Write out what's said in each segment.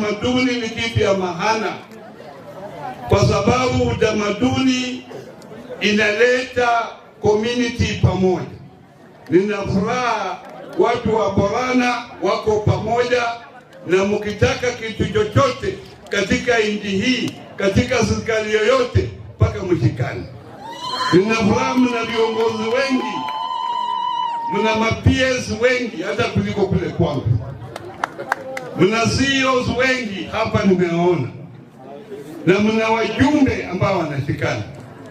Utamaduni ni kitu ya maana, kwa sababu utamaduni inaleta community pamoja. Nina furaha watu wa Borana wako pamoja, na mkitaka kitu chochote katika nchi hii, katika serikali yoyote, mpaka mshikane. Nina furaha mna viongozi wengi, mna ma-PS wengi hata kuliko kule kwangu, mna CEOs wengi hapa nimeona, na mna wajumbe ambao wanashikana.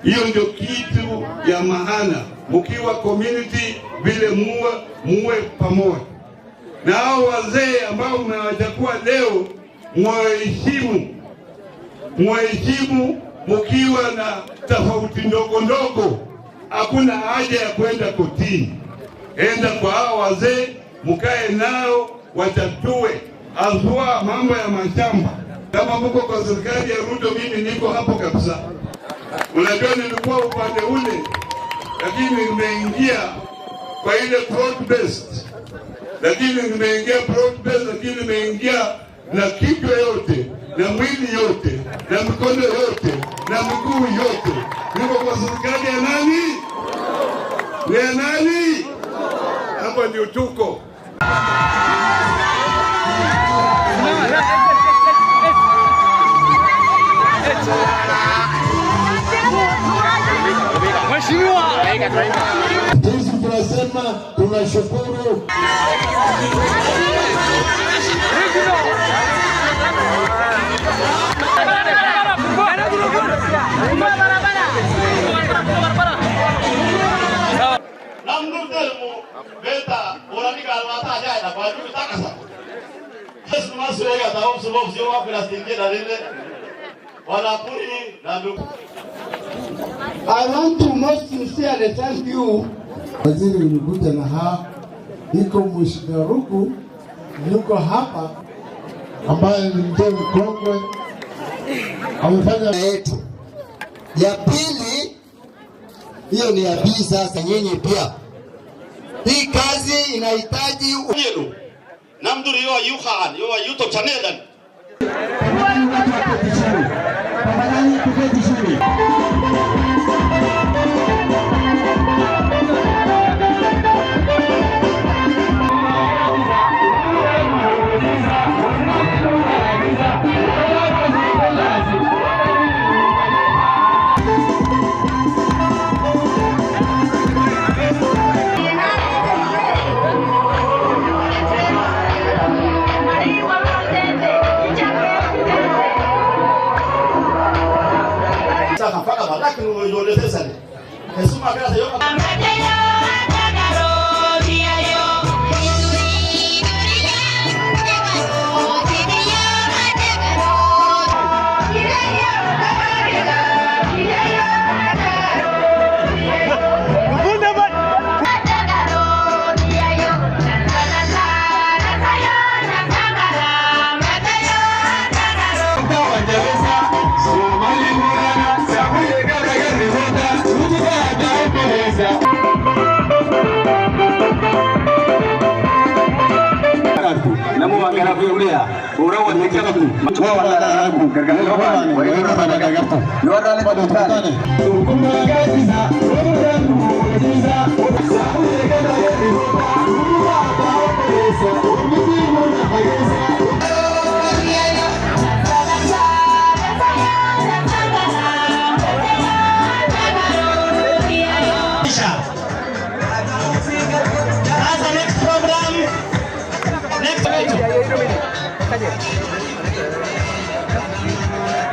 Hiyo ndio kitu ya maana, mkiwa community vile muwe pamoja. Na hao wazee ambao mmewachagua leo, muwaheshimu. Mkiwa na tofauti ndogo ndogo, hakuna haja ya kwenda kotini. Enda kwa hao wazee, mkae nao, watatue haswa mambo ya mashamba. Kama mko kwa serikali ya Ruto, mimi niko hapo kabisa. Unajua nilikuwa upande ule, lakini nimeingia kwa ile broad based. Lakini nimeingia broad based, lakini nimeingia na kichwa yote, na mwili yote, na mikono yote, na miguu yote. Niko kwa serikali ya nani? Ni ya nani? Hapo ndio tuko. Sisi tunasema tunashukuru. I want to most sincerely thank you. Waziri ulikuja na iko Mheshimiwa Ruku yuko hapa, ambaye ni mzee mkongwe, amefanya yetu. Ya pili, hiyo ni ya pili. Sasa nyinyi pia, hii kazi inahitaji yenu. Namduri yo yuhan yo YouTube channel. Tafadhali tuketi chini.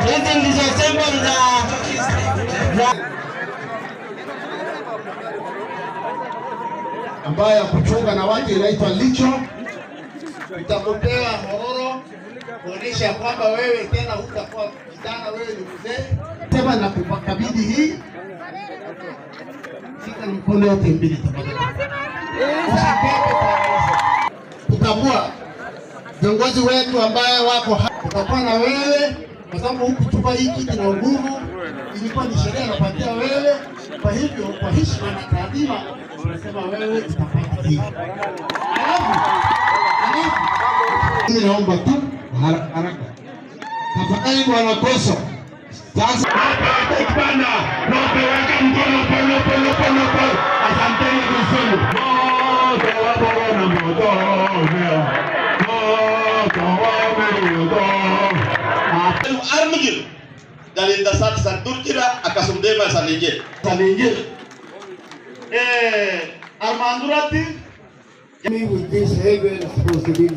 Hizi ndizo sembol za ambayo ya kuchunga na watu inaitwa licho. Utakupewa hororo kuonyesha kwamba wewe tena hutakuwa kijana, wewe ni mzee. Sema na kukabidhi hii, shika mkono yote mbili tafadhali. Tutambua viongozi wetu ambaye wako hapa, tutakuwa na wewe kwa sababu huku chumba hiki kina nguvu, ilikuwa ni sherehe napatia wewe. Kwa hivyo kwa heshima na taadhima tunasema wewe utapata hii. Alafu mimi naomba tu Haraka haraka. Tafadhali Bwana Koso. Sasa hapa weka mkono polo polo polo polo. Asanteni kusulu. Moto wa Bwana moto. Moto wa Bwana. Armigil dalinda sat san durjira akkasum deema isaanii jedhe. Isaanii jedhe. Armaan duratti me with this heavy responsibility.